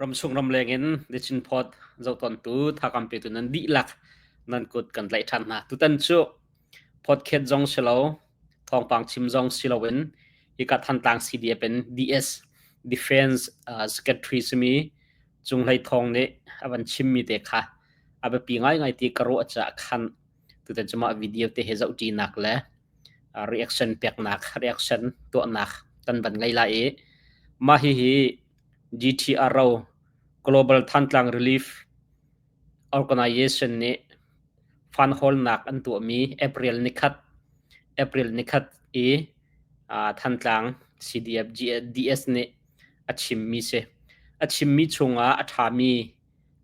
Ramchung ramleng in The Chin Pod zohtawntu thakam petu nan dihlak nan kut kan tlaih ṭhan hna. Tutan cu podcast zong si lo, thawngpang chim zong si loin hika Thantlang CDF in DS Defense Secretary simi Cung Hlei Thawng nih a van chimmi te kha a biapi ngaingai ti ka ruah caah khan tutan cu mah video te he zohṭinak le reaction peknak, reaction tuahnak kan van ngei lai i mah hihi GTRO Global Thantlang Relief Organization nih fund hawlnak an tuahmi April nikhat April nikhat i Thantlang CDF DS nih a chimmi si. A chimmi chungah a ṭhami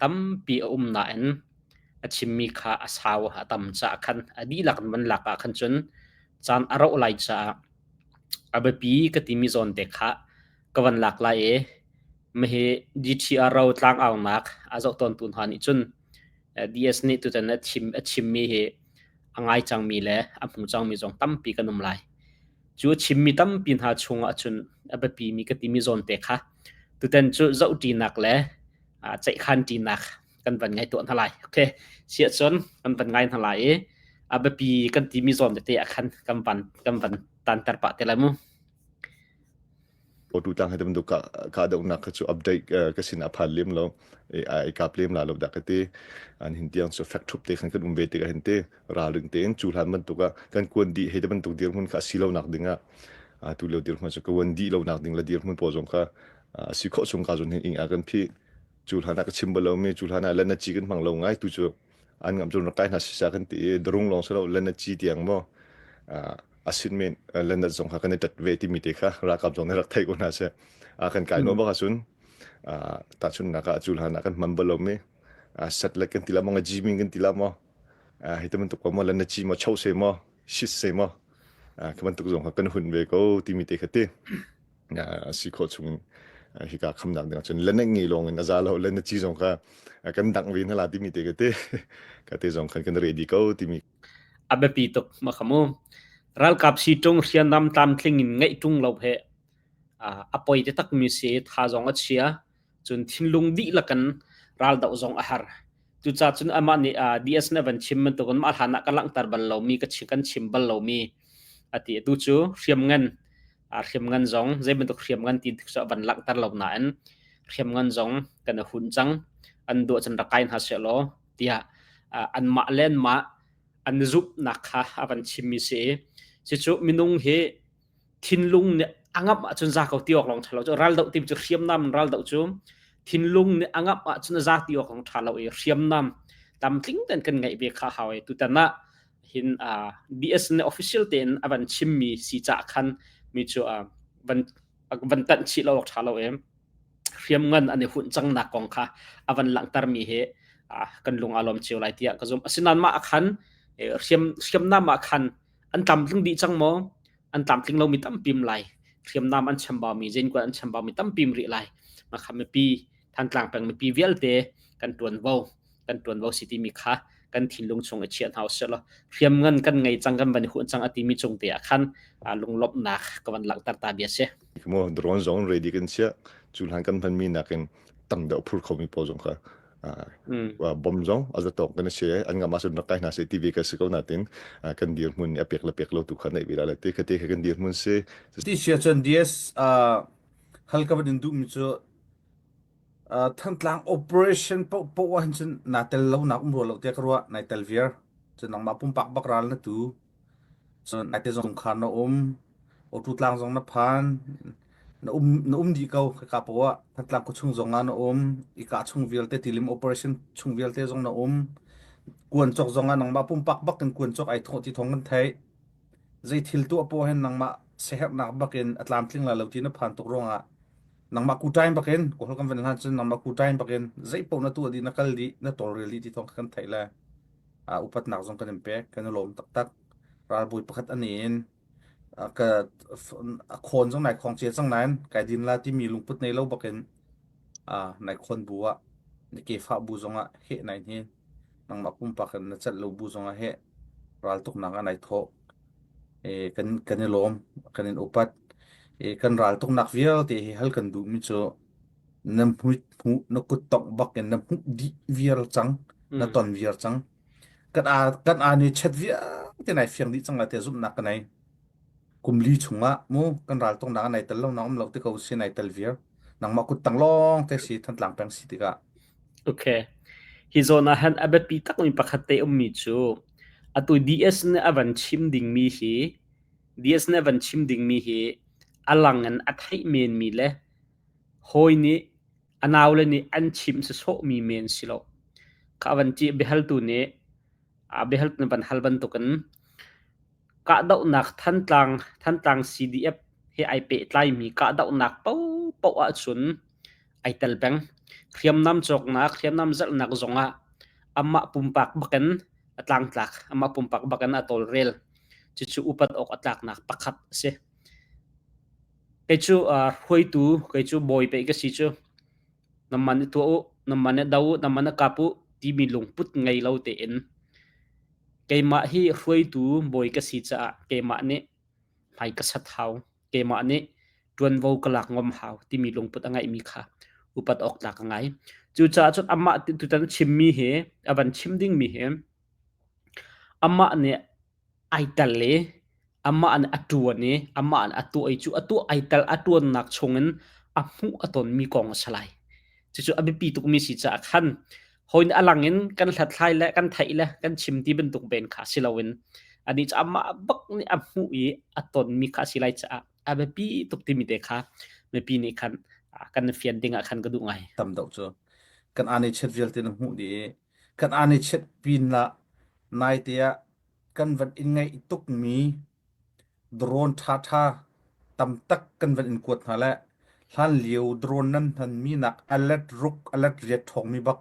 tampi a um nain a chimmi kha a sau a tam caah khan a dihlak in van lak ah khan cun caan a rauh lai caah a biapi ka timi zawn te kha ka van lak lai i mahi GTRO tlangaunak a zoh tawntu hna nih cun DS nih tutan a chim a chimmi hi a ngai cangmi le a hmu cangmi zong tampi kan um lai. Cu a chimmi tampi hna chungah cun a biapimi ka timi zawn te kha tutan cu zohṭinak le ceihkhanṭinak kan van ngai tuah hna lai. Okay. Siah cun kan van ngai hna lai i a biapi kan timi zawn tete ah khan kan van kan van tanter pah te lai mu. Tu tlang hi bantuk kahdohnak kha cu update ka sin a phan lem lo ai kap lem la lo dah ka ti an hin tiang cu fek thup te khan kan um ve tik ah hin te ralring tein cu hlan bantuk ah kan kuan dih hei te bantuk dirhmun kha a si lo nak ding ah tu lio dirhmun cu ka uan dih lo nak ding le dirhmun pawl zong kha a si khawh chung ka zun hin ing a kan phi cu hlan ah ka chim bal lomi cu hlan ah lana ci kan hmang lo ngai tu cu an ngam cun rak kai hna sisa kan ti i darung lawng si lo lana ci tiang maw asin men lana zong kha kan i tat ve timi te kha ralkap zong nih rak thei ko hna seh kan kai no bak ahcun tahchunhnak ah cu hlan ah kan hman bal lomi satellite kan ti la maw nga kan ti la maw hi te bantuk ko maw lana ci maw cho se maw shit se maw ka bantuk zong kha kan hun ve ko timi te kha ti a si khawh chung hika khamnak ding ahcun lenek ngi lawng in a za lo lena ci zong kha kan dangh ve hna la timi te ka te ka te zong khan kan ready ko timi A biapi tuk ma khamu ralkap si tung hriamnam tlamtling in ngeih tung lo he a poi te tak mi si tha zong a chia cun thinlung dihlak in raldoh zong a har. Cucaah cun amah nih DS nih a van chim bantukin mah hlan ah ka langhter bal lomi ka kan chim bal lomi a ti. Atu cu hriamngan hriamngan zong zei bantuk hriamngan ti cu a van langhter lo nain hriamngan zong kan i hun cang. An duh cun rak kai hna sehlaw tiah anmah le anmah an zumhnak kha a van chimmi si i cucu minung hi thinlung nih a ngamh ahcun za ko ti awk lawng ṭha lo cu raldoh tim cu hriamnam in raldoh cu thinlung nih a ngamh ahcun a za ti awk lawng ṭha lo i hriamnam tamtling ten kan ngeih ve kha hau i tutan ah hin BS nih official tein a van chimmi si cah khan mi cu van van tanh chih lo awk ṭha lo i hriamngan an i hunh cangnak kong kha a van langhtermi hi kan lung aa lawm cio lai tiah ka zumh. Asinain mah ah khan hriam hriamnam ah khan an tlamtling dih cang maw? An tlamtling lomi tampi um lai. Hriamnam an chambaumi, zenkuan an chambaumi tampi um rih lai. Mah kha mipi, Thantlang peng mipi vialte kan ṭuanvo, kan ṭuanvo si timi kha kan thinlung chung i chiah hna usih law hriamngan kan ngei cang, kan van i hunh cang a timi cung te ah khan lunglawmhnak ka van langhter ta bia si. Maw drone zong ready kan chiah cu hlan kan hmanmi nakin tam deuh phur khomi pawl zong kha bom zong a zatawk kan si an ngam ahcun rak kai hna seh ti ve ka si ko natin kan dirhmun nih a pek le pek lo tu kha neih ve la te kha te kha kan dirhmun si Ti sia cun DS hal ka van in duhmi cu Thantlang operation paohpaoh ah hin cun naa tel lo nak um rua lo tiah ka ruah nai tel viar cun nangmah pumpak bak ral na tu Cun naite zong khar na um, Awtu tlang zong na phan, na um, na um dih ko khaka poah. Thantlang khuachung zong ah na um, i kah chung vialte tilim operation chung vialte zong na um. Kuan cawk zong ah nangmah pumpak bak in kuan cawk ai thawh ti thawng kan theih. Zei thil tuah poah hin nangmah siaherhnak bak in a tlamtling lai lo ti na phan tuk ruangah nangmah kuṭain bak in kawl kan van hlan cun nangmah kuṭain bak in zei paoh na tuah dih na kal dih na tawlrel dih ti thawng kan theih le upatnak zong kan in pek kan i lawm taktak ralbawi pakhat an in ka a khawn zong nai khong cia cang nain kai din la timi lungput nei lo bakin nai khawn bu ah na kefa bu zong ah he nai hin nangmah pumpak in na celh lo bu zong ah he raltuknak ah nai thawh e kan kan i lawm kan in upat e kan raltuknak vialte hi hal kan duhmi cu. Na hmuit hmuh na kut tongh bak in na hmuh dih viar cang na Mm. ton viar cang. Kan aa kan aa ni chet vialte nai fiang dih cang la tiah zumhnak ka nei. Kum li chungah mu kan ral tongnak nai tel lo na um lo ti ko si nai tel viar. Nangmah kut tang lawng te si Thantlang peng si tikah. Okay. Hi zawn ah han a biapi takmi pakhat te ummi cu atu DS nih a van chim dingmi hi DS nih a van chim dingmi hi a lang in a theih menmi le hawi nih a naule nih an chimh sawsawhmi men si lo. Kha van ti biahaltu nih a biahaltu nih van hal bantukin kahdohnak Thantlang Thantlang CDF he ai pehtlaimi kahdohnak paohpaoh ahcun ai tel peng. Hriamnam cawknak, hriamnam zalhnak zongah amah pumpak bakin a tlangtlak, amah pumpak bakin a tawlrel. Cucu upat awk a tlaknak pakhat a si. Kei cu uh, hruaitu, kei cu bawi pei ka si cu. Namman i tuah u, namman i do u, namman i kap u timi lungput ngei lo tein keimah hi hruaitu bawi ka si caah keimah nih hmai ka sat hau. Keimah nih ṭuanvo ka lak ngam hau timi lungput a ngeihmi kha upat awk tlak a ngai. Cucaah cun amah tutan a chimmi hi a van chim dingmi hi amah nih ai tel i amah nih a ṭuan i amah nih a tuah i cu a tuah ai tel a ṭuannak chungin a hmuh a tonmi kong a si lai. Cucu a biapi tukmi si caah khan hawi nih a lang in kan hlathlai le kan theih le kan chim ti bantuk ven kha si loin anih cu amah bak nih a hmuh i a tonmi kha a si lai caah a biapi tuk timi te kha mipi nih khan kan fian ding ah khan ka duh ngai. Tam deuh cu kan aan i chet vialte na hmuh dih i kan aan i chet pin lah naite ah kan van in ngaih tukmi drone ṭhaṭha tamtak kan van in kuat hna le hlanlio drone nan hmanmi nak a let ruk a let riat ṭhawngmi bak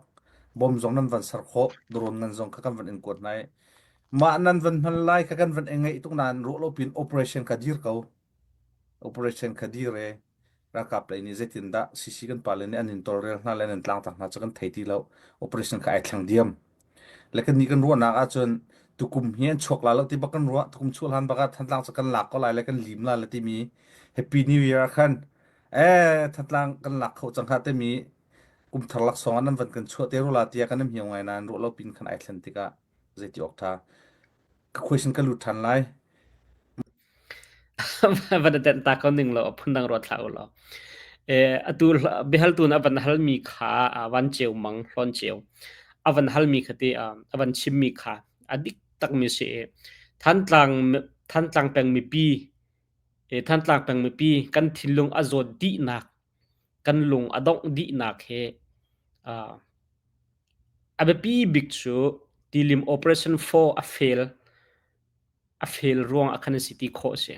bom zong nan van ser khawh drone ngan zong kha kan van in kuat hna i mah nan van hman lai kha kan van i ngaih tuk nain ruah lo pin operation kha dir ko operation kha dir e Ralkap lei nih zeitindah CC kan pale nih an in tawlrel hna le an in tlangtlak hna cu kan thei ti lo. Operation kha ai thleng diam. Le kan nih kan ruahnak ahcun tukum hi an chuak la lo ti bak kan ruah. Tukum chuah hlan bak ah Thantlang cu kan lak ko lai le kan lim la le timi Happy New Year ah khan eh Thantlang kan lak kho cang kha timi kum thar laksawng ah nan van kan chuah te rula tiah kan i hmio ngai nain ruah lo pin khan ai thlen tikah zeiti awk tha. Ka question ka lut than lai. Van tenh ta ko ning law phundang ruat hlah u law. Eh, atu biahaltu na van halmi kha van ceu mang hlawn ceu a van halmi kha te a van chimmi kha a dik takmi si i Thantlang Thantlang peng mipi e Thantlang peng mipi kan thinlung a zawt dihnak kan lung a dongh dihnak he a biapi bik cu tilim operation 4 a fail a fail ruang ah khan a si ti khawh a si.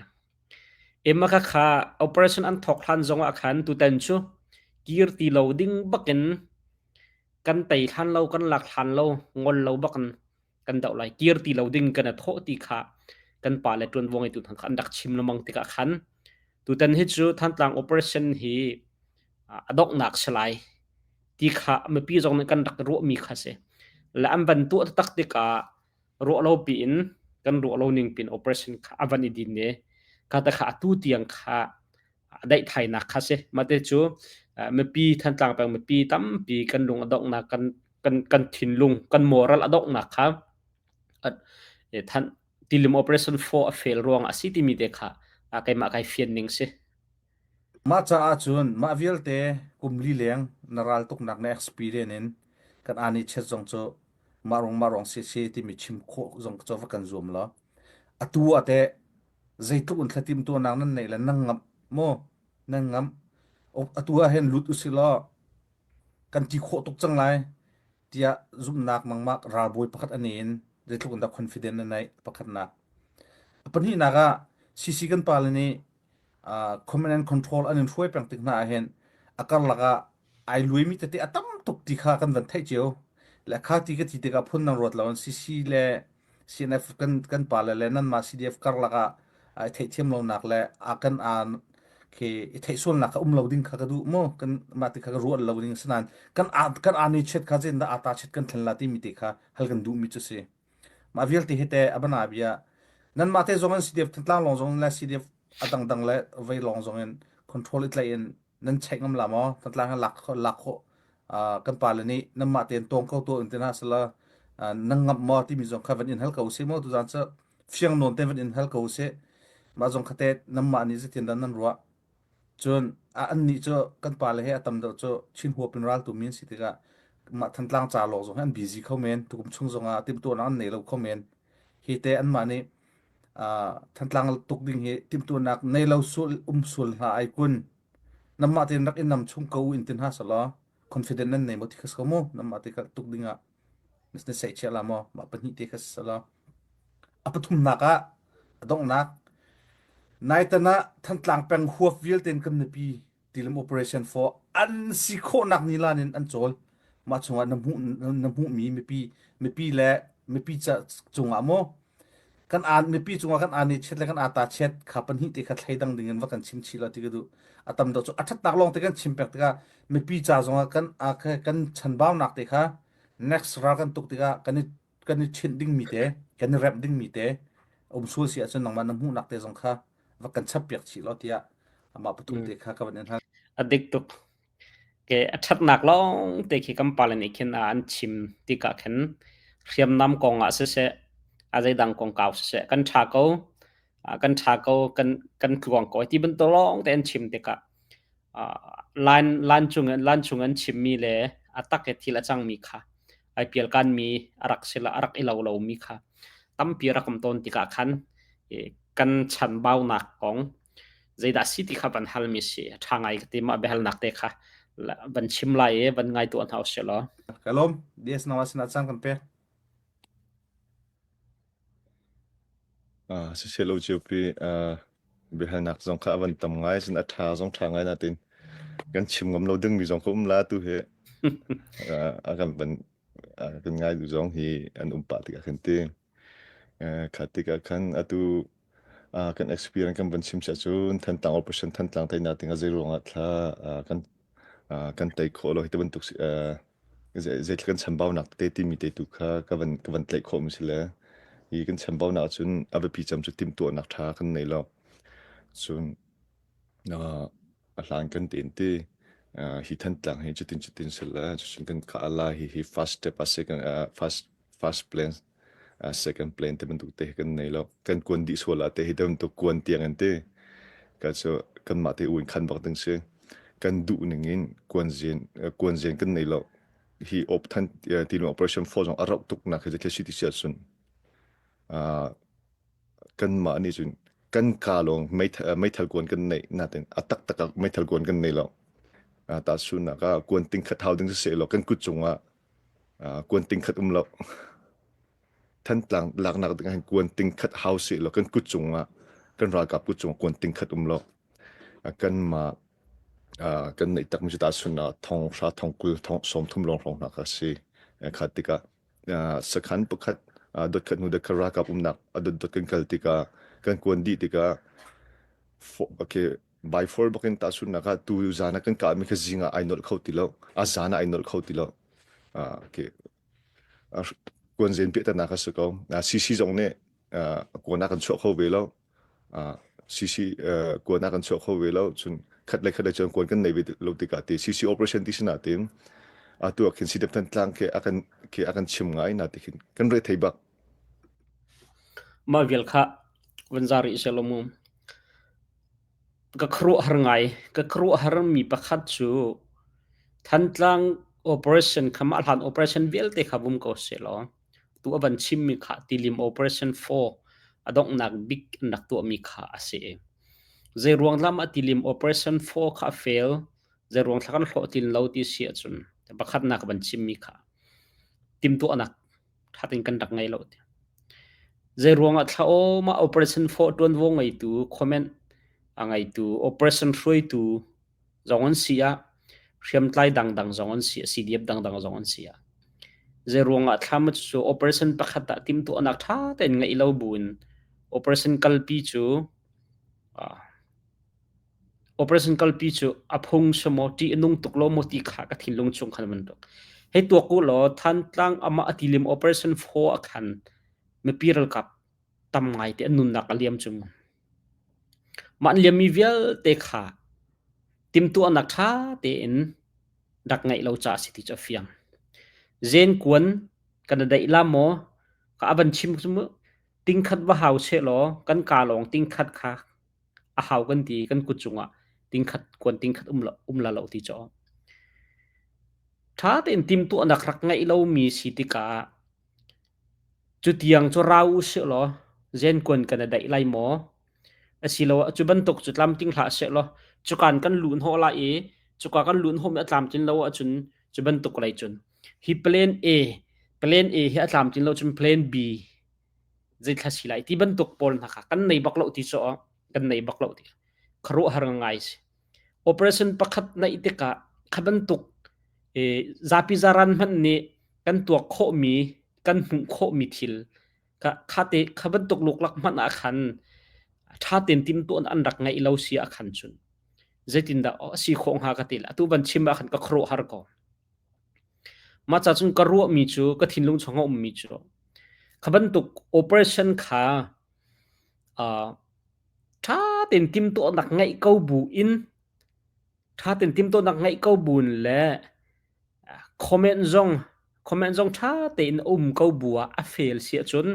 Emma kha kha operation an thawk hlan zong ah khan tutan cu kir ti lo ding bakin kan tei hlan lo kan lak hlan lo ngol lo bakin kan doh lai kir ti lo ding kan a thawh ti kha kan pa le ṭuanvo ngeitu hna kha an rak chim lengmang tikah khan tutan hi cu Thantlang operation hi a donghnak si lai ti kha mipi zong nih kan rak ruahmi kha si. Le an van tuah taktak tikah ruah lo piin kan ruah lo ning pin operation kha a van i din i kha ta kha atu tiang kha a daihthainak kha si mate cu mipi Thantlang peng mipi tampi kan lung a donghnak kan kan kan thinlung kan moral a donghnak kha than tilim operation 4 a fail ruang a si timi te kha keimah kai fian ning si Mah caah cun mah vialte kum li leng na ral tuknak na experience in kan aan i chet zong cu mah rong mah rong si si timi chim khawh zong cu va kan zuam law atu ah teh zeitluk in thlatim tuahnak nan neih le nan ngamh maw nan ngamh atu ah hin lut usih law kan ti khawh tuk cang lai tiah zumhnak nangmah ralbawi pakhat a in zeitluk in dah confident na neih pakhatnak a pahnihnak ah CC kan pale nih command and control an in hruai peng tik hna ah hin a karlak ah ai luaimi tete a tam tuk ti kha kan van theih cio le kha ti ka ti tikah phun nang ruat lo in CC le CNF kan kan pa le le nanmah CDF karlak ah ai theihthiam lonak le a kan aan khi i theih sualnak kha um lo ding kha ka duh mu kan mah ti kha ka ruat lo ding sinain kan kan ani chet kha zein dah ata chet kan thlen la timi te kha hal kan duh mi cu si Mah vialte hi teh a bana bia nanmah te zong in CDF Thantlang lawng zong le CDF a dangdang le vei lawng zong in control i tlaih in. Nan check ngam la maw? Thantlang hi lak lak khawh kan pale nih nanmah tein tawng ko tuah in ti hna sala nan ngamh maw timi zong kha van in hal ko usih maw tuzaan cu fiang nawn te van in hal ko usih. Mah zong kha te nanmah nih zeitin dah nan ruah? Cun an nih cu kan pale he a tam deuh cu Chin huap in raltu mi an si tikah mah Thantlang ca lawng zong hi an busy kho men tukum chung zong ah timhtuahnak an nei lo kho men. Hi te anmah nih Thantlang tuk ding hi timhtuahnak nei lo sul um sul hna ai kun. Namah tein rak in nam chung ko in tin ha sala confident nan nei mo ti khas ko mu namah te tuk ding ah na sei chia la mo mah pahnih te khas sala a pathumnak ah a donghnak naitan ah Thantlang peng huap vialte in kan mipi tilam operation for an si khawhnak nilan in an cawl mah chungah na hmuh na hmuhmi mipi mipi le mipi ca cungah maw kan aan mipi cungah kan aan i chiat le kan ata chiat kha pahnih te kha thleidang ding in va kan chim chih la ti ka duh a tam deuh cu a thatnak lawng te kan chim pek tikah mipi ca zongah kan kan chanbaunak te kha next ral kan tuk tikah kan i kan i chinh dingmi te kan i remh dingmi te um sual si ahcun nangmah na hmuhnak te zong kha va kan chap piak chih law tiah amah pathum te kha ka van in hal. A dik tuk. Ke a ṭhatnak lawng te khi kan pale nih khin an chim tikah khin hriamnam kong ah siseh a zeidang kongkau siseh kan ṭha ko kan ṭha ko kan kan tluang ko ti bantuk lawng te an chim tikah lan lan chung lan chung an chimmi le a tak i thil a cangmi kha ai pialkanmi a rak si a rak i lo lomi kha tampi rak um tawn tikah khan kan chanbaunak kong zeidah si ti kha van halmi si a ṭha ngai ka ti mah biahalnak te kha van chim lai i van ngai tuah hna usih law. Ka lawm DS nawa sinah caan kan pek. Ah, siseh lo cio-pi biahalnak zong kha a van tam ngai sin a ṭha zong ṭha ngai natin kan chim ngam lo dingmi zong kha um la tu hi a kan van kan ngai du zong hi an um pah tikah khan ti kha tikah khan atu kan experience kan van chim sia cun Thantlang operation Thantlang teinak ding a zei ruangah thla kan kan tei khawh lo hi ti bantuk zeitluk kan chambaunak tete timi te tu kha ka van ka van tlaih khawh mi si le hi kan chambaunak ahcun a biapi cem cu timhtuahnak ṭha kan nei lo cun a hlan kan tein ti hi Thantlang hi cutin cutin si le cucun kan kah la hi hi first step a second first first plan second plan te bantuk te kan nei lo kan kuan dih sual ah te hi bantuk kuan tiang in ti ka cu kanmah te u in khan bak ding si kan duh ning in kuan zin kuan zin kan nei lo hi op than ti operation 4 zong a rauh tuk nak hi thil si ti sia cun kanmah nih cun kan ka lawng meithal kuan kan neih natin a taktak ah meithal kuan kan nei lo ta sunak ah kuan ting khat hau ding si lo kan kut cungah kuan ting khat um lo. Thantlang laknak ding ah kuan ting khat hau seh law kan kut cungah kan ralkap kut cungah kuan ting khat um lo. Kanmah kan neih takmi cu tahchun ah thong hra thong 20 thong 30 lawng hrawng hna kha si. Kha tikah sakhan pakhat dot khat hnu dot khat ralkap umnak a dot dot kan kal tikah kan kuan dih tikah okay by four bakin tahchunnak ah tu zan ah kan kahmi kha zing ah ai nolh kho ti lo a zan ah ai nolh kho ti lo okay kuanzen piahtana kha si ko CC zong nih kuan ah kan chuah kho ve lo CC kuan ah kan chuah kho ve lo cun khat le khat le cun kuan kan nei ve lo tikah ti CC operation ti sinah tin atu ah khin CDF Thantlang ke akan ke akan chim ngai na ti khin kan re thei bak Mah vial kha van za rih seh law mu. Ka khuaruahhar ngai. Ka khuaruahhar mi pakhat cu Thantlang operation kha mah hlan operation vialte kha vum ko sehlaw tu a van chimmi kha Tilim Operation 4 a donghnak bik an rak tuahmi kha a si. Zeiruang lam ah Tilim Operation 4 kha a fail, zeiruang thla kan hlawhtlin lo ti si ahcun pakhatnak van chimmi kha timhtuahnak ṭha tein kan rak ngei lo ti. Zeiruangah thla aw mah operation fawh ṭuanvo ngeitu comment a ngeitu operation hruaitu zong an si ah hriamtlai dangdang zong an si ah CDF dangdang zong an si ah zeiruangah thla ma cu operation pakhat ah timhtuahnak ṭha tein ngeih lo buin operation kalpi cu Operation kalpi cu a phung si maw, ṭih a nung tuk lo maw ti kha ka thinlung chung khan van tuak. Hei tuak u law Thantlang amah a tilim Operation 4 ah khan mipi ralkap tam ngai te an nunnak a liam cu mu. Mah an liammi vialte kha. Timhtuahnak ṭha tein rak ngeih lo caah a si ti cu a fiang. Zenkuan kan i daih la maw? Ka a van chim cu mu tingkhat va hau sehlaw kan kaa lawng tingkhat kha a hau kan ti kan kut cungah tingkhat kuan tingkhat um lo um la lo ti cu. Ṭha tein timhtuahnak rak ngeih lomi si tikah cutiang cu rau u sihlaw zenkuan kan i daih lai maw? Asiloah cu bantuk cu tlamtling hlah sehlaw cukan kan luhhnawh lai i cuka kan luhhnawhmi a tlamtlin lo ahcun cu bantuk lei cun hi plan A plan A hi a tlamtlin lo cun plan B zeithla si lai ti bantuk pawl hna kha kan nei bak lo ti cu kan nei bak lo ti khuaruahhar ngai si. Operation pakhat naih tikah kha bantuk zapi zaran hmanh nih kan tuak khawhmi kan hmuh khawhmi thil kha te kha bantuk luklak hmanh ah khan ṭha tein timhtuah an rak ngeih lo si ah khan cun zeitindah a si khawh hnga ka ti le atu van chim ah khan ka khuaruahhar ko. Mah ca cun ka ruahmi cu ka thinlung chung a ummi cu kha bantuk operation kha uh, ṭha tein timhtuahnak ngeih ko bu in ṭha tein timhtuahnak ngeih ko buin le comment zong comment zong ṭha tein a um ko bu ah a fail si ahcun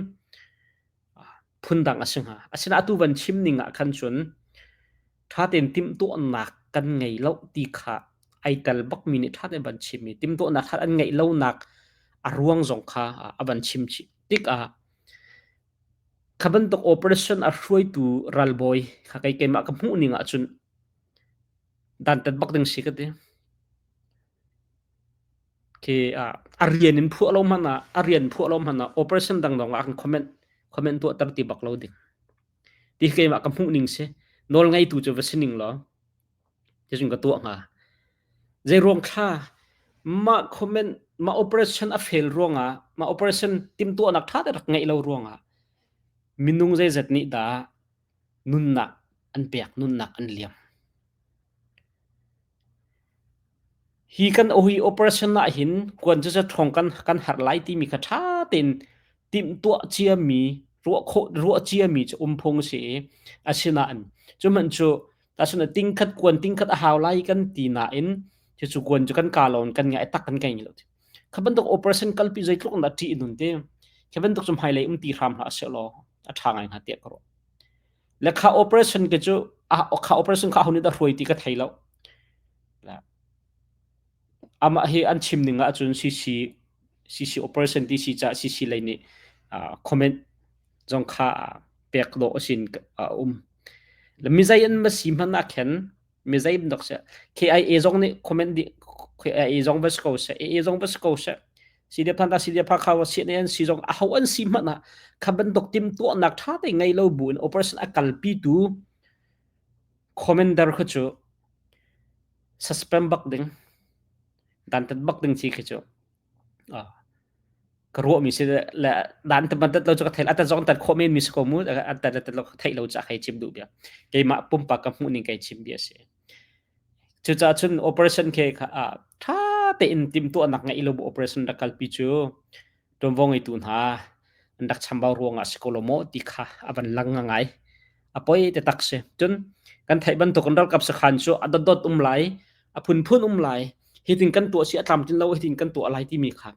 phundang a si hnga. Asinain atu van chim ning ah khan cun ṭha tein timhtuahnak kan ngei lo ti kha ai tel bakmi nih ṭha tein van chim i timhtuahnak kha an ngeih lonak a ruang zong kha a van chim chih tikah kha bantuk operation a hruaitu ralbawi kha kei keimah ka hmuh ning ahcun dantat bak ding si ka ti. Khi a rian in phuah lo hmanh ah a rian phuah lo hmanh ah operation dangdang ah kan comment comment tuahter ti bak lo ding. Ti keimah ka hmuh ning si. Nawl ngeitu cu va si ning law ti cun ka tuah hnga. Zei ruang thla mah comment mah operation a fail ruangah mah operation timhtuahnak ṭha te rak ngeih lo ruangah minung zeizat nih dah nunnak an pek nunnak an liam. Hi kan ohi operation ah hin kuan cu ṭhawng kan kan harh lai timi kha ṭha tein timhtuah ciami ruah khawh ruah ciami cu um phung a si i asinain cu hmanh cu asinain tingkhat kuan tingkhat a hau lai kan ti nain cucu kuan cu kan ka lo in kan ngai tak kan ngei lo. Kha bantuk operation kalpi zeitluk in dah ṭih a nun ti. Khi bantuk cu hmailei um ti hram hlah sehlaw a ṭha ngai hnga tiah ka ruah. Le kha operation ke cu kha operation kha aho nih dah hruai ti ka thei lo. Amah hi an chim ning ahcun CC CC operation ti si caah CC lei nih comment zong kha pek dawh a sin a um. Le mizei an ma si hmanh ah khin mizei bantuk si KIA zong nih comment dih KIA zong va si ko seh AA zong va si ko seh CDF Thantlang CDF Hakha wa CNA an si zong aho an si hmanh ah kha bantuk timhtuahnak ṭha te ngei lo bu in operation a kalpi tu commander kha cu suspend bak ding dantat bak ding chi khi cu ka ruahmi si le dan te bantat lo cu ka theil ata zong tat khawh men mi si ko mu an tat tat lo theih lo ca kai chim duh bia keimah pumpak ka hmuh ning kai chim bia si cucaah cun operation ke kha tha tein timhtuahnak ngeih lo bu operation rak kalpi cu ṭuanvo ngeitu hna an rak chambau ruangah si ko lo maw ti kha a van lang ngai a poi te tak si cun kan theih bantuk in ralkap sakhan cu a dotdot um lai a phunphun um lai hitin kan tuah si a tlamtlin lo hitin kan tuah lai timi kha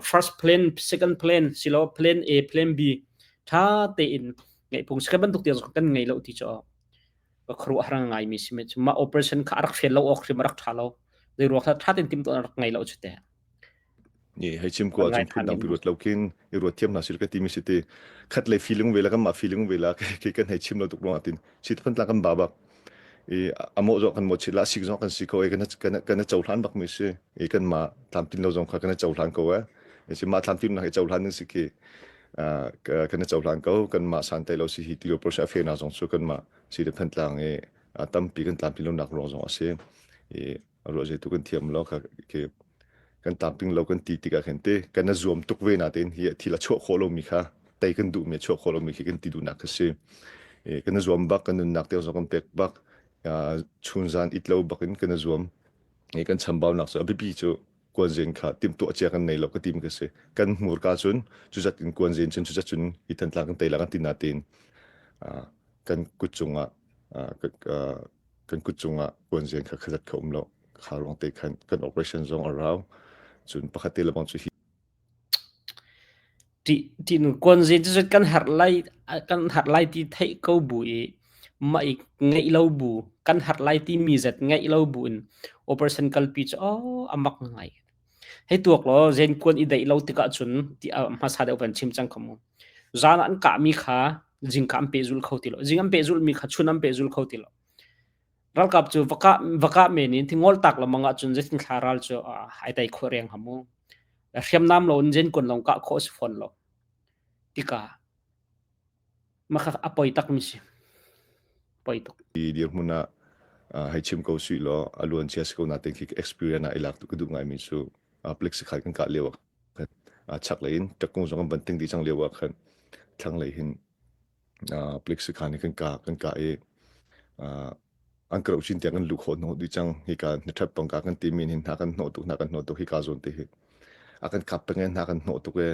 first plan second plan silo plan A plan B tha tein ngeih phung si bantuk tiang kan ngei lo ti cu ka khuaruah har ngai mi si me chu ma operation kha rak fel lo ok hrim rak tha lo zei ruak tha ten tim to rak ngei lo chu te Ni hei chim ko ahcun phundang pi ruat lo khin i ruat thiam hna sil ka ti mi si ti khat le feeling ve la kan mah feeling ve la ke kan hei chim lo tuk ruang atin sit phan tlang kan ba bak i amo zo kan mo chila sik zo kan si ko e kan kan kan cohlan bak mi si i kan ma tlamtin lo zong kha kan cohlan ko e si ma tlamtin na cohlan ning si ki kan cohlan ko kan ma san tai lo si hi ti lo process fe na zong chu kan ma si le phan tlang i tampi kan tlamtin lo nak ruang zong a si i a ruah zeitu kan thiam lo kha khi kan tlamtling lo kan ti tikah khin te kan a zuam tuk ve na tein hi thil a chuah khawh lomi kha tei kan duhmi a chuah khawh lomi khi kan ti duhnak kha si kan a zuam bak kan nunnak te zong kan pek bak chun zan it lo bak in kan a zuam kan chambaunak cu a biapi cu kuanzen kha timhtuah cia kan nei lo ka tim ka si kan hmurka cun cuzat in kuanzen cun cuzat cun hi thantlang kan tei la kan ti na tein kan kut cungah. Kan kut cungah kuanzen kha khazat kha um lo. Kha ruang te khan kan operation zong a rau. Cun pakhat te lebang cu hi Ṭih kuanzen cu kan herh lai kan herh lai ti theih ko bu i mah i ngeih lo bu kan herh lai timi zat ngeih lo bu in operation kalpi cu aw a mak ngai. Hei tuak law zenkuan i daih lo tikah cun ti a hmasa deuh van chim cang kha mu. Zan ah an kahmi kha zingka an pehzulh kho ti lo. Zing an pehzulhmi kha chun an pehzul kho ti lo. Ralkap cu va kah, va kah men in thingol tak lamang ahcun zeitin thla ral cu ai tai khawh reng ha mu. Hriamnam lo in zenkuan lawng kah khawh a si fawn lo. Tikah mah kha a poi takmi si. Poi tuk. Dirhmun ah hei chim ko suih law a luan cia si ko natin khi experience ah i lak tu ka duh ngaimi cu plik sikhat kan kah lio ah khan chaklei in ṭakung zong kan van ting dih cang lio ah khan thlanglei hin plik sikhan hi kan kah kan kah i an ka chin tiang kan luh khawh hnawh dih cang hika hnaṭhat pangka kan timi hin hna kan hnawh tuk hna kan hnawh tuk hika zawn te hi a kan kap peng hna kan hnawh tuk e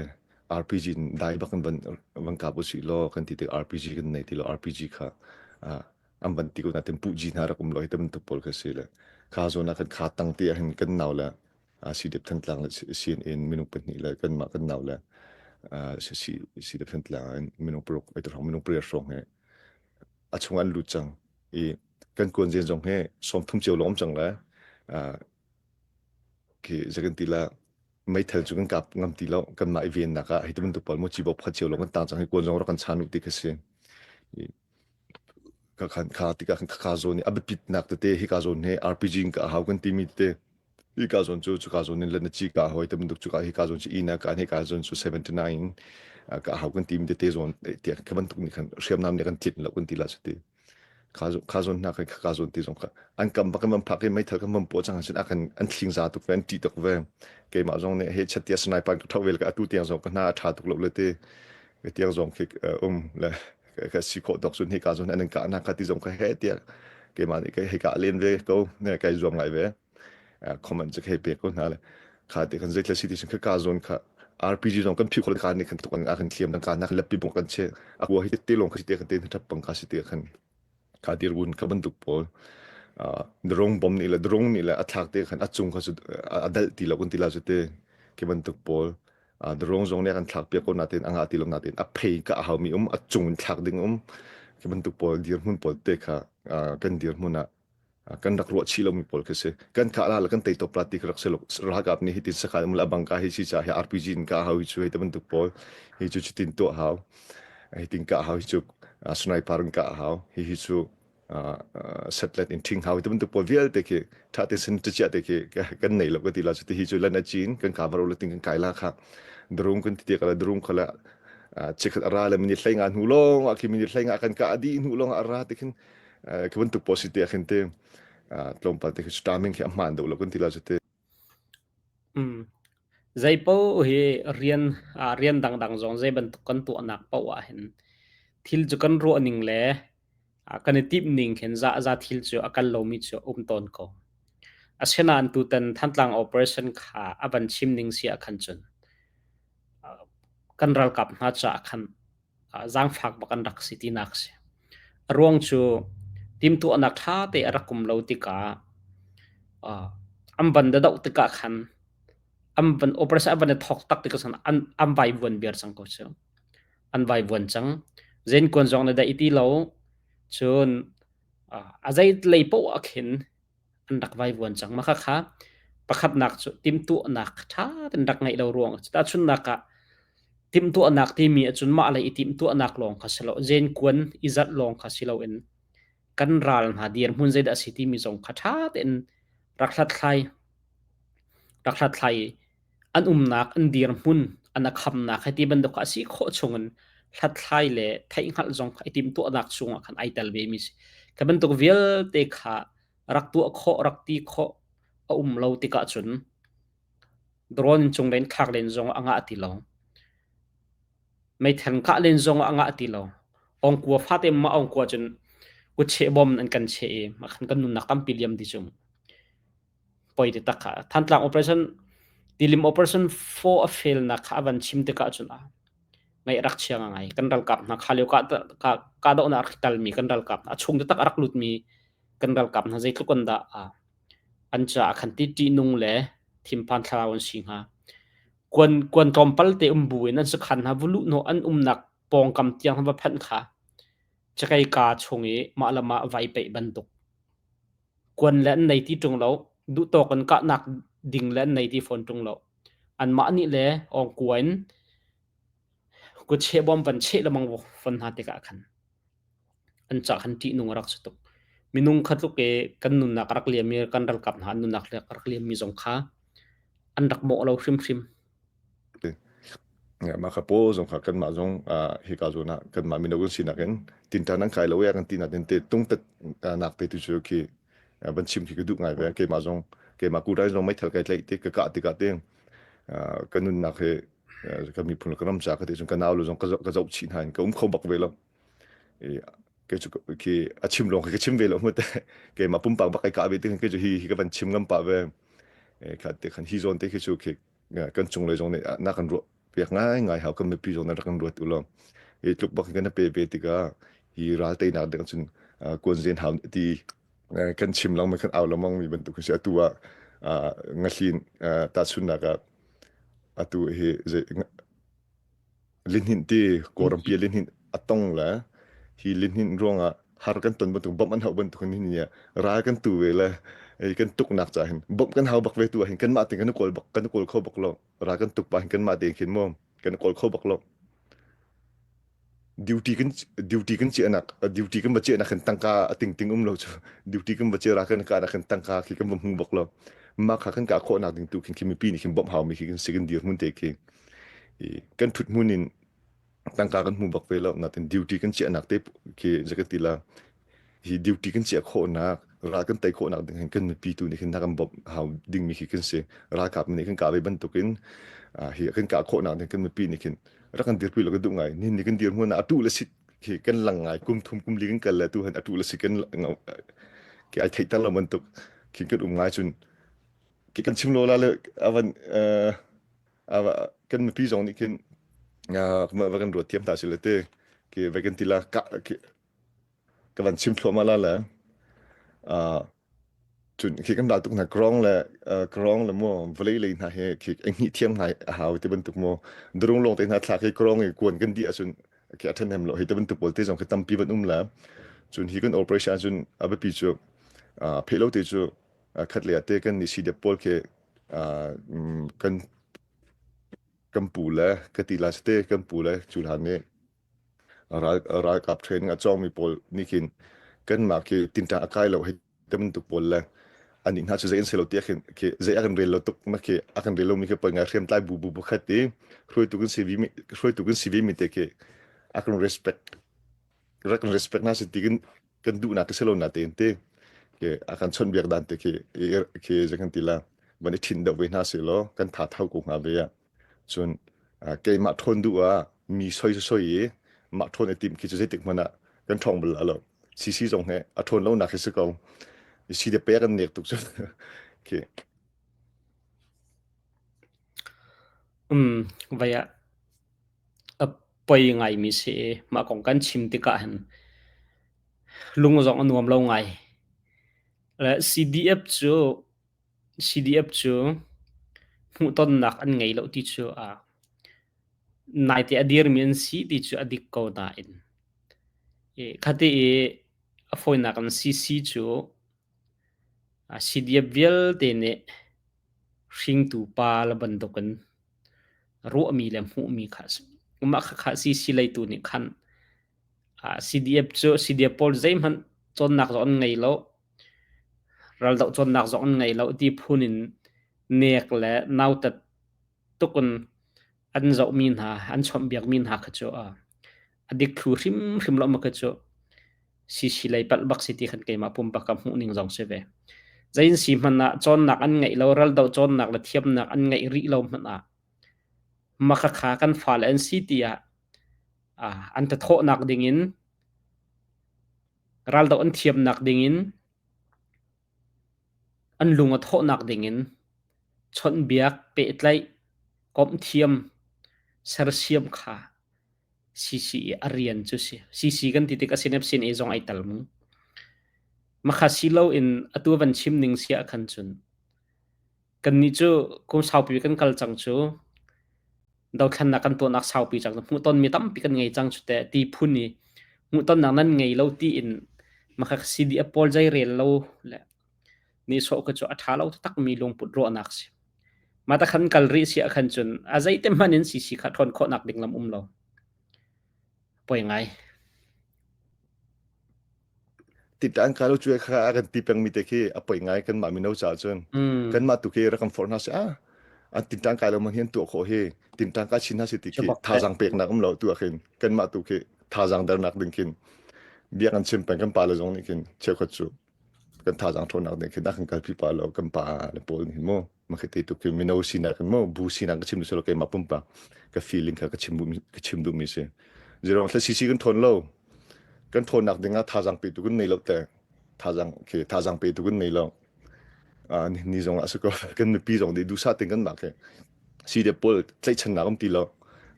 RPG in dai bak in van van kap usih law kan ti tik RPG kan nei ti lo RPG kha an van ti ko na ten pu ji hna rak um lo hi tam tuk pawl kha si le kha zawn ah kan kha tang ti ah hin kan nau le CDF Thantlang le CNN minung pahnih le kanmah kan nau le CDF Thantlang in minung paruk ai minung pariat hrawng he a chung an lut cang i kan kuanzen zong hi 30 cio lawng um cang le khi zakan ti la meithal cu kan kap ngam ti lo kanmah i vennak ah hi bantuk pawl mu ci bok phat cio lawng kan tang cang hi kuan zong rak kan chan u ti kha si ka khan kha tikah khan kha zawn i a biapitnak tete hi ka zawn hi RPG in ka hau kan timi tete hi ka zawn cu cuka zawn in lana ci ka hoi te bantuk cuka hi ka zawn cu ina ka hi ka zawn cu 79 in ka hau kan timi tete zawn tiah kha bantuk nih khan hriamnam nih kan tlinh lo kan ti la cu ti kha zawn hna khan kha zawn ti zong kha an kam bak in phak i meithal kan van puah cang sin a kan an thling za tuk ve an ṭih tuk ve keimah zong nih he chat tia sniper ka thok vel ka atu tiang zong ka hna a ṭha tuk lo le ti ka tiang zong khi um le ka si khawh tok cun hika zawn an kah na ka ti zong ka he tiah keimah nih ka hei kah len ve ko ne kai zuam ngai ve comment cu hei pek ko hna le kha ti kan zeithla si ti kha ka zawn kha RPG zong kan phi khol ka nih kan tuk an kan thiam dan ka nak lepi bong kan che akua hi te long kha si te kan te thap pang kha si te khan kha dirgun kha bantuk pawl drone bom nih le drone nih le a thlak te khan a cung kha su a dal ti lo kun ti la su te ke bantuk pawl drone zong nih kan thlak piak ko natin anga ti lo natin a phei ka a haumi um a cung in thlak ding um ke bantuk pawl dirhmun pawl te kha kan dirhmun ah kan rak ruah chih lomi pawl khi si kan kah la kan tei top la ti rak si lo ralkap nih hitin sakhan um la bangka hi si cha hi RPG in ka hau hi chu hei te bantuk pawl hi chu chutin tuah hau hitin ka hau hi chu sniper in ka hau hi hi chu satellite in thing hau te bantuk pawl vialte khi tha te sin chia te khi kan nei lo ka ti la chu ti hi chu lan a chin kan cover lo ting kan kai la kha drone kan ti ka drone khala chikhat ara le minute hlei nga hnu long a khi minute hlei nga kan ka adi hnu long ara te khin khi bantuk pawl si te khin te tlawmpal te khi timing khi a hmaan deuh lo kan ti la cu te Zei paoh hi rian rian dangdang zong zei bantuk kan tuahnak paoh ah hin thil cu kan ruah ning le kan i timh ning khin za za thil cu a kal lomi cu a um tawn ko. Asinain tutan Thantlang operation kha a van chim ning si ah khan cun kan ralkap hna caah khan zaangfak bak an rak si tinak a si. A ruang cu timhtuahnak ṭha te a rak um lo tikah an van doh tikah khan an van operation an van i thawk tak tikah khan an an vaivuan viar cang ko cu. An vaivuan cang. Zenkuan zong na daih ti lo. Cun a zei lei paoh ah khin an rak vaivuan cang. Mah khakha pakhatnak cu timhtuahnak ṭha tein rak ngeih lo ruang ah tahchunhnak ah timhtuahnak timi ahcun mah le i timhtuahnak lawng kha si lo, zenkuan i zalh lawng kha si loin kan ral hna dirhmun zeidah a si timi zong kha ṭha tein rak hlathlai rak hlathlai i an umnak, an dirhmun, an a khamnak hei ti bantuk kha a si khawh chungin hlathlai le theihhngalh zong kha i timhtuahnak chungah khan ai tel vemi si. Kha bantuk vialte kha rak tuah khawh, rak ti khawh a um lo tikah cun drone in cung len thlak len zong a ngah ti lo. Meithal kah len zong a ngah ti lo. Ongkua fate ma ongkua cun kutcheh bom an kan cheh i mah khan kan nunnak tampi liam ti cu. Poi ti tak kha Thantlang operation Tilim operation 4 a fail nak kha a van chim tikah cun a ngaih rak chia ngai kan ralkap hna kha lio ka ka dohnak rak talmi kan ralkap a chung taktak a rak lutmi. Kan ralkap hna zeitluk an dah an caah khan ti ṭihnung le thinphan thlarau an si hnga. Kuan kuan tlawmpal te um bu in an sakhan hna va luh hnawh an umnak pawngkam tiang va phanh kha cakei kaa chung i mah le mah vai peih bantuk. Kuan le an nei ti ṭung lo, duhtawk in kahnak ding le an nei ti fawn ṭung lo. Anmah nih le awngkua in kutcheh bawm van cheh lengmang fawn hna tikah khan an ca khan ṭihnung a rak si tuk. Minung kha tluk i kan nunnak a rak liam i kan ralkap hna an nunnak a rak liammi zong kha an rak mawh lo hrimhrim. Mah kha paw zong kha kanmah zong hika zawn ah kanmah mino kan sinak in tinṭan an kai lo i kan ti natin te tungtat nak te tu cu khi van chim khi ka duh ngai ve. Keimah zong keimah kurai zong meithal kai tlaih ti ka kah tikah te ka nunnak hi ka miphun le ka ram ca ka ti cun ka nau le zong ka zoh chih hna in ka um kho bak ve lo. Kei cu khi a chim lawng khi ka chim ve lo mu te. Keimah pumpak bak kai kah ve ti khan kei cu hi hi ka van chim ngam pah ve. Kha te khan hi zawn te khi cu khi kan cunglei zong nih na kan ruah piak ngaingai hau kan mipi zong nih rak kan ruat u law hi tluk bak kan pe ve tikah hi ral teinak ding cun kuanzen hau ti kan chim lengmang kan au lengmang mi bantuk si atu ah ngahlin tahchunnak ah atu hi Lihninh ti Kawlrampi ah lihninh a tong le hi lihninh ruangah har kan ton bantuk bawmh an hauh bantuk in nihin ral kan tu ve le kan tuknak caah hin bawmh kan hau bak ve tu ah hin kanmah tein kan i kawl bak kan i kawl kho bak lo ral kan tuk pah hin kanmah tein khin mu kan i kawl kho bak lo duty kan duty kan chiahnak duty kan va chiahnak khin tangka a ting ting um lo cu duty kan va chia ra kan ka nak khin tangka khi kan va hmu bak lo mah kha kan ka khawhnak ding tu khin khi mipi nih khin bawmh hau mi khi kan si kan dir hmun te khi kan ṭhut hmun in tangka kan hmu bak ve lo natin duty kan chiahnak te khi zakati la hi duty kan chiah khawhnak ral kan tei khawhnak ding hin kan mipi tu nih khin kan bawmh hau dingmi khi kan si ralkap nih kan kah ve bantukin hi kan kah khawhnak ding kan mipi nih khin rak kan dirpi lo kan duh ngai nihin ni kan dir hmun ah atu le sit khi kan lang ngai kum thum kum li kan kal le tu han atu le sit kan ki ai theih ter lo bantuk khi kan um ngai cun ki kan chim lo la le avan kan mipi zong nih khin va kan ruat thiam hna sile te ki vai kan ti la ka ka van chim thluahmah la le cun khi kan ral tuk hna krong le krong le mu vawlei lei hna he khi eng thiam hna a hau ti bantuk mu drung long te hna thla khi krong i kuan kan di ahcun khi a ṭhahnem lo hi te bantuk pawl te zong khi tampi van um la cun hi kan operation cun a biapi cu pheh lo te cu khat le te kan ni si dep pawl khi kan kan pu le ka ti la te kan pu le cu hlan nih ral ralkap training a cawngmi pawl nih khin kanmah khi tinṭa a kai lo hei te bantuk pawl le anih hna cu zei an si lo tiah khin khi zei a kan rel lo tuk na khi a kan rel lomi khi poi ngai hriamtlai bu bu pakhat i hruaitu kan si mi hruaitu kan si ve mi te khi a kan respect rak kan respect na si ti kan kan duhnak ka si lo na tein te ke a kan chawnhbiak dan te khi khi zei kan ti la van i ṭhin deuh ve hna si law kan tha thau ko hnga ve ah cun keimah ṭhawn duh ah mi soi soi i mah ṭhawn i timh khi cu zeitik hmanh ah kan ṭhawng bal lo CC zong he a ṭhawn lo nak khi si ko si de pe kan nek tuk cu khi Um vai ah A poi ngaimi si i mah kong kan chim tikah hin lung zong a nuam lo ngai. Le CDF cu CDF cu hmuhtonnak an ngei lo ti cu a naite a dirmi an si ti cu a dik ko nain i khati i a fawinak in CC cu CDF vialte nih hringtu pa le bantukin ruahmi le hmuhmi kha a si. Mah khakha CC leitu nih khan CDF cu CDF pawl zeihmanh cawnnak zong an ngei lo, raldoh cawnnak zong an ngei lo ti phun in nek le nautat tuk in an zohmi hna, an chawnhbiakmi hna kha cu a dik thlu hrimhrim lo ma kha cu CC lei palh bak si ti khan keimah pumpak ka hmuh ning zong si ve. Zein si hmanh ah cawnnak an ngeih lo, raldoh cawnnak le thiamnak an ngeih rih lo hmanh ah makhakha kan fale an si tiah an thathawhnak dingin raldoh an thiamnak dingin an lung a thawhnak dingin chawnhbiak, pehtlaih, komhthiam, sersiam kha CC i a rian cu si. CC kan ti tik a sinep sin e zong ai tal mu. Makha si loin atu van chim ning si ah khan cun kannih cu kum saupi kan kal cang cu dothlennak kan tuahnak saupi cang hmuhtonmi tampi kan ngei cang cu teh ti phun i hmuhtonnak nan ngei lo tiin makha CDF pawl zei rel lo le nihsawh kha cu a ṭha lo takmi lungput ruahnak si. Mah ta khan kal rih si ah khan cun a zeite hmanh in CC kha ṭhawn khawhnak ding lam um lo. Poi ngai. Tit an kai lo cu kha a kan ti pengmi te khi a poi ngai kanmah mino caah cun kanmah tu khi rak kan forh hna seh ah an tinṭan kai lo man hi an tuah khawh hi tinṭan kai chin hna si ti khi thazaang peknak um lo tu ah khin kanmah tu khi thazaang dernak ding khin bia kan chim peng kan pa le zong nih khin cheukhat cu kan thazaang ṭhawnnak ding khin a kan kalpi pa lo kan pa le pawl nih mu makhi te tu khi mino sinak in mu bu sinak ka chim duh selo keimah pumpak ka feeling kha ka chim ka chim duhmi si zirong thla CC kan thawn lo kan thawnnak ding ah thazaang pe tu kan nei lo te thazaang khi thazaang pe tu kan nei lo ni zong ah si ko kan mipi zong nih duhsah ten kan mah khi si de pawl tlaihchannak um ti lo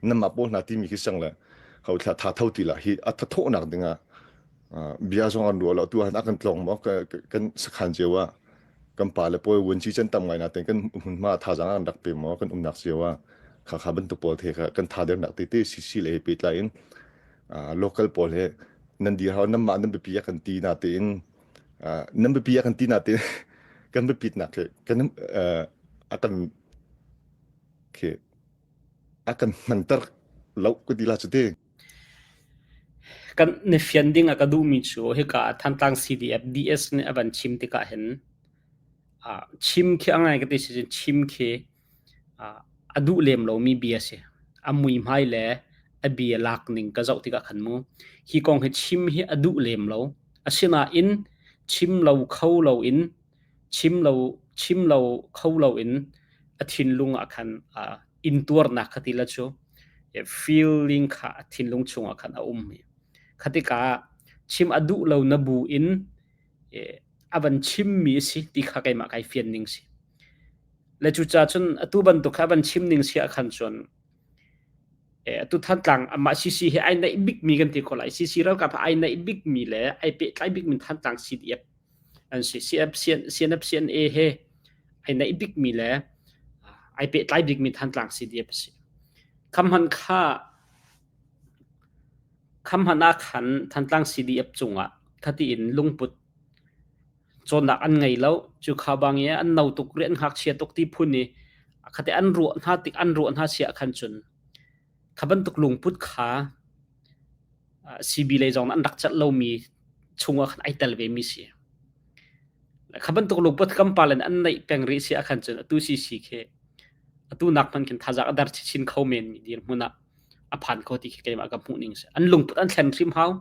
namah pawl hna timi khi sang le ho thla tha tho ti la hi a thathawhnak ding ah bia zong an ruah lo tu han a kan tlong mo kan sakhan cio ah kan pa le pawl wunci chan tam ngai na ten kan hmunhma thazaang an rak pe mo kan umnak cio ah kha kha bantuk pawl the kha kan tha dernak te te CC le he pehtlai in local pawl he nan dir hau nan mah nan biapi a kan ti na te in nan biapi a kan ti na te kan biapit nak he kan a kan khi a kan hmanter lo ka ti la cu ti Kan na fian ding a ka duhmi cu hika ah Thantlang CDF DS nih a van chim tikah hin chim khi a ngai ka ti si cun chim khi a duh lem lomi bia a si. A muihmai le a bia lak ning ka zoh tikah khan mu hi kong hi chim hi a duh lem lo. Asinain chim lo kho loin chim lo chim lo kho loin a thinlung ah khan intuarnak kha ti la cu feeling kha a thinlung chungah khan a um. Kha tikah chim a duh lo na bu in a van chimmi a si ti kha keimah kai fian ning si. Le cucaah cun atu bantuk kha a van chim ning si ah khan cun atu Thantlang amah CC he ai naih bikmi kan ti ko lai. CC ralkap he ai naih bikmi le ai pehtlai bikmi Thantlang CDF an si. CF, CNF, CNA he ai naih bikmi le ai pehtlai bikmi Thantlang CDF a si. Khamhan kha khamhan ah khan Thantlang CDF cungah khati in lungput cawnnak an ngei lo. Cu kha bang i an no tuk rih an ngakchia tuk ti phun i khate an ruah hna tik an ruah hna si ah khan cun kha bantuk lungput kha CB lei zong an rak celh lomi chungah khan ai tel ve mi si. Kha bantuk lungput kan pa len an neih peng rih si ah khan cun atu CC khi atu nak hmanh khin thazaang a dar chin kho men mi dirhmun ah a phan kho ti khi keimah ka hmuh ning si. An lungput an thlen hrim hau.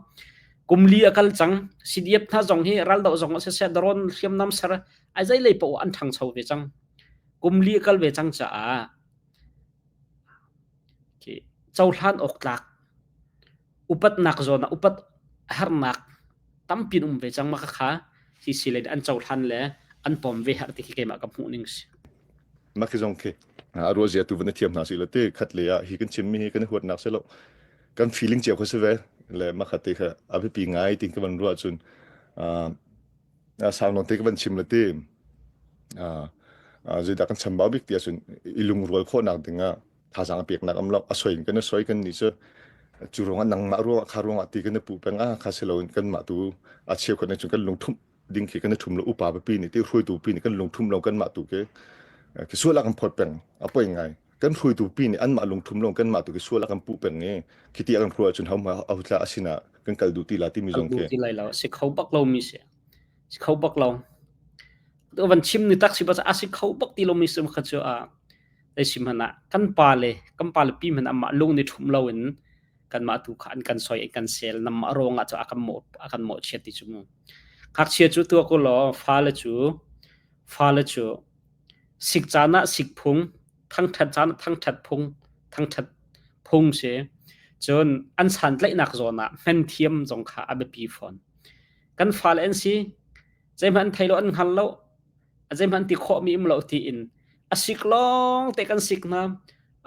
Kum li a kal cang. CDF hna zong hi raldoh zong siseh drone hriamnam ser ai zei lei paoh an ṭhangcho ve cang. Kum li a kal ve cang caah cohlan awk tlak upatnak zawn ah upat harnak tampi an um ve cang ma kha hi si le an cohlan le an pom ve har ti khi keimah ka hmuh ning si. Mah khi zong khi a ruah zia tu van i thiam hna si lo ti khat le ah hi kan chimmi hi kan i huatnak si lo kan feeling cio kha si ve le mah kha te kha a biapi ngai tin ka van ruah cun sang nawn te ka van chim le ti zeidah kan chambau bik ti ahcun i lungrual khawhnak dingah thazaang peknak am lo a soi in kan i soi kan nih cu cu ruangah nangmah ruangah kha ruangah ti kan i puh peng ah kha si loin kanmah tu a cheukhat nih cun kan lungthumh ding khi kan i ṭhum lo upa pipi nih ti hruaitu pi nih kan lungṭhum lo kanmah tu khi khi sual a kan phawt peng a poi ngai kan hruaitu pi nih anmah lungṭhum lo kanmah tu khi sual a kan puh peng i khi ti a kan hruai ahcun ho ma ahutla a sinah kan kal duh ti la timi zong khi ti lai lo si kho bak lo mi si si kho bak lo tu van chim ni tak si ba a si kho bak ti lo mi sim kha chu a dai sim hana kan pa le kan pa le pi man amma lung ni thum lo in kanmah tu kha an kan soi an kan sel namah ruangah cu a kan mawh a kan mawhchiat ti cu mu ngakchia cu tuak u law fale cu fale cu sik caan ah sik phung thangṭhat caan ah thangṭhat phung thangṭhat phung si cun an santlaihnak zawn ah hman thiam zong kha a biapi fawn kan fale an si zeihmanh an thei lo an hngal lo zeihmanh ti khawhmi um lo tiin a sik lawng te kan sik hna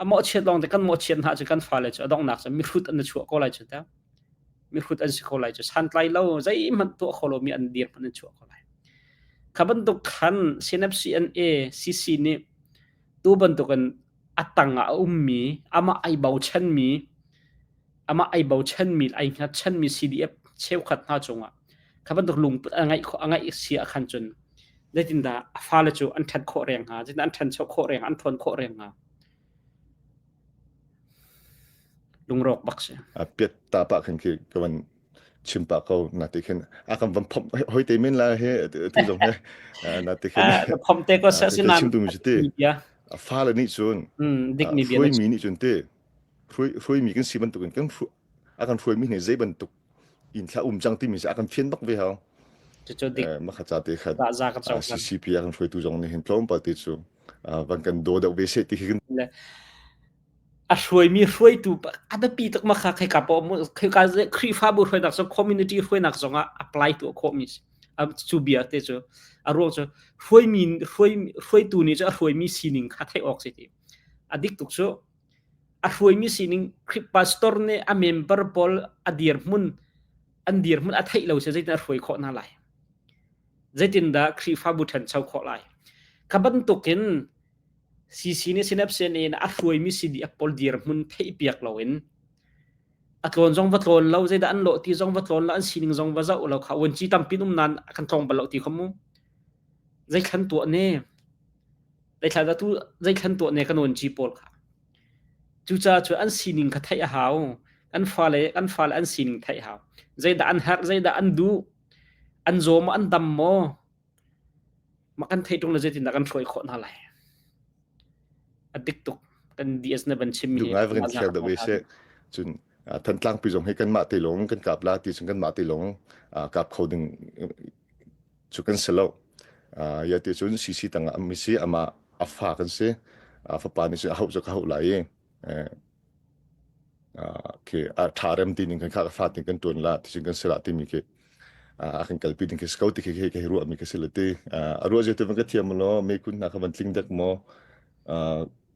a mawhchiat lawng te kan mawhchiat hna cu kan fale cu a donghnak cu mihrut an chuah ko lai cu ta. Mihrut an si kho lai cu santlai lo zeihmanh tuah kho lomi an dirhmun an chuah kho lai. Kha bantuk khan CNFCNA CC nih tu bantukin a tang ah a ummi amah ai bochanmi amah ai bochanmi ai hngatchanmi CDF cheukhat hna cungah kha bantuk lungput a ngeih khawh a ngeih si ah khan cun zeitindah a fale cu an ṭhan khawh reng hnga zeitindah an ṭhancho khawh reng an ṭhawn khawh reng hnga lungrawk bak si. A piat ta pa khin khi ka van chim pa ko na ti khin a kan van phom hoi te men la he tu zong he na ti khin na phom te ko sa sinan chim tu mi ti fa le nih cun dik mi bia hruai mi nih cun te hruai hruai mi kan si bantukin kan a kan hruai mi nih zei bantuk in thla um cang timi a kan fian bak ve hau. Cucu dik. Makha ca te khat za ka chau CCP a kan hruaitu zong nih hin tlawmpal te cu van kan do deuh ve se ti khi kan a hruaimi hruaitu a biapi tuk ma kha khika po khika Khrihfabu hruainak zong community hruainak zong ah apply tuah khawhmi si cu bia te cu a ruang cu hruaimi hruai hruaitu nih cu a hruaimi sining kha theih awk si ti a dik tuk cu A hruaimi sining Khrih pastor nih a member pawl a dirhmun an dirhmun a theih lo si zeitin a hruai khawh hna lai? Zeitindah Khrihfabu ṭhancho khawh lai? Kha bantukin CC nih Synapse in a hruaimi CDF pawl dirhmun theihpiak loin a tlawn zong va tlawn lo zeidah an lawh ti zong va tlawn lo an sining zong va zoh lo kha uanci tampi um nain kan tlawng bal lo ti kha mu zeithlan tuah ne Zeithla tu zeithlan tuah ne kan uanci pawl kha. Cucaah cu an sining kha theih a hau. Kan fale kan fale an sining theih a hau. Zeidah an herh, zeidah an duh, an zaw maw, an dam maw? Mah kan theih ṭung le zeitindah kan hruai khawh hna lai. A dik tuk. Kan DS na van chimmi Duh hi ngai va kan khel deuh ve seh. Cun Thantlang pi zong hi kanmah te lawng kan kap la ti cun kanmah te lawng kap kho ding cu kan si lo. Ya ti cun CC tangah am si amah a fa kan si. A fapa nih cun a hauh cu ka hauh lai i khi a ṭha rem ti ning kan kha ka fa ting kan ṭuan la ti cun kan si la timi khi a kan kalpi ding khi si ko ti khi khi ruah mi ka si le ti a ruah zia tu van ka thiam law me kun hna kha van tling dek maw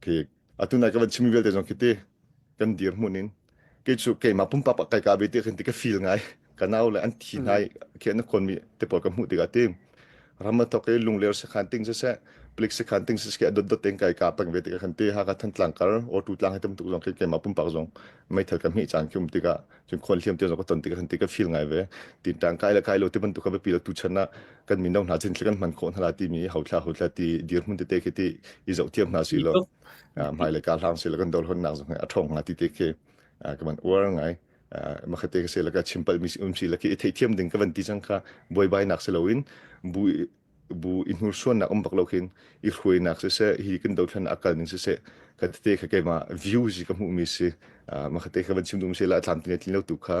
khi atu nai ka van chimmi vialte zong khi ti kan dirhmun in kei cu keimah pumpak ah kai ka ve ti khin ti ka feel ngai ka nau le an thi hna khi an khon mi te pawl ka hmuh tikah ti ram a thok i lungler sakhan ting siseh plik sakhan ting siseh a dot dot ten kai ka pang ve tikah khan ti ha ka than tlang kar o tu tlang he tam tuk zong khi keimah pumpak zong meithal ka hmi caan khi um tikah cun khon hliam te zong ka ton tikah khan ti ka feel ngai ve tin tang kai le kai lo ti bantuk ka biapi lo tu chan ah kan mino hna chin kan hman khawh hna la ti mi hauthla hauthla ti dirhmun tete khi ti i zoh thiam hna si lo hmailei ka hlang sila kan dol honnak zong a ṭhawng hnga ti te khi ka van uar ngai makhate ka se la ka chimpal mi um si la khi i theithiam ding ka van ti cang kha buaibainak si loin bu bu i hnursuannak um bak lo khin i hruainak siseh hi kan dothlan a kal ning siseh ka tete kha keimah view si ka hmuh mi si makhate ka van chim dum se la tlam tin tlin lo tu kha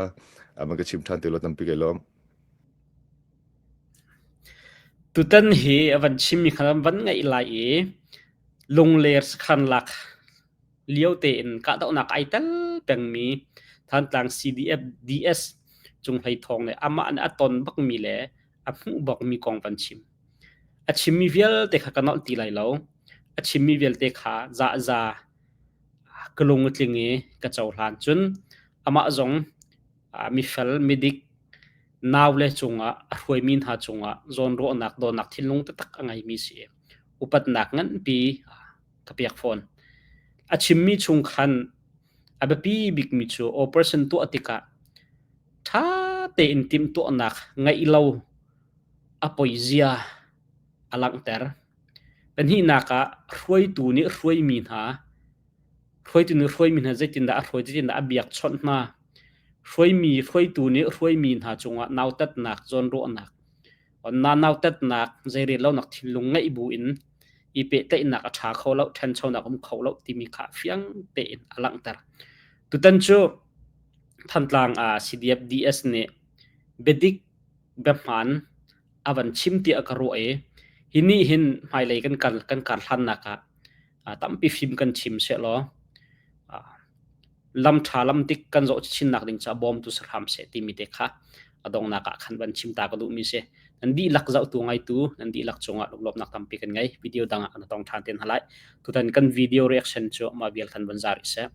man ka chim ṭhan te lo tampi kai lawm Tutan hi a van chimmi kha van ngaih lai i Lungler sakhan lak lio tein kahdohnak ai tel pengmi Thantlang CDF DS Cunghlei Thawng nih amah nih a ton bakmi le a hmuh bakmi kong van chim. A chimmi vialte kha ka nolh ti lai lo. A chimmi vialte kha zahza ka lung a tling i ka cohlan. Cun amah zong mifel, midik, naule cungah a hruaimi hna cungah zawnruahnak, dawtnak thinlung taktak a ngeimi si. Upatnak nganpi ka pek fawn. A chimmi chung khan a biapi bikmi cu operation tuah tikah ṭha tein timhtuahnak ngeih lo a poi zia a langhter. Pahnihnak ah hruaitu nih hruaimi hna hruaitu nih hruaimi hna zeitindah a hruai, zeitindah a biakchawnh hna. Hruaimi hruaitu nih hruaimi hna cungah nautatnak, zawnruahnak, na nautatnak, zeirel lonak thinlung ngeih bu in i pehtlaihnak a ṭha kho lo, ṭhanchonak um kho lo timi kha fiang tein a langhter. Tutan cu Thantlang ah CDF DS nih biadik biahmaan a van chim tiah ka ruah i hi nih hin hmailei kan kal kan kar hlannak ah tampi fim kan chim sehlaw lam ṭha lam dik kan zawh chinnak ding caah bawmtu si hram seh timi te kha a donghnak ah khan van chim ta ka duhmi si. Nan dihlak zohtu ngaitu nan dihlak cungah lunglawmhnak tampi kan ngei. Video dang ah kan tong ṭhan te hna lai. Tutan kan video reaction cu mah vial khan van zar i seh.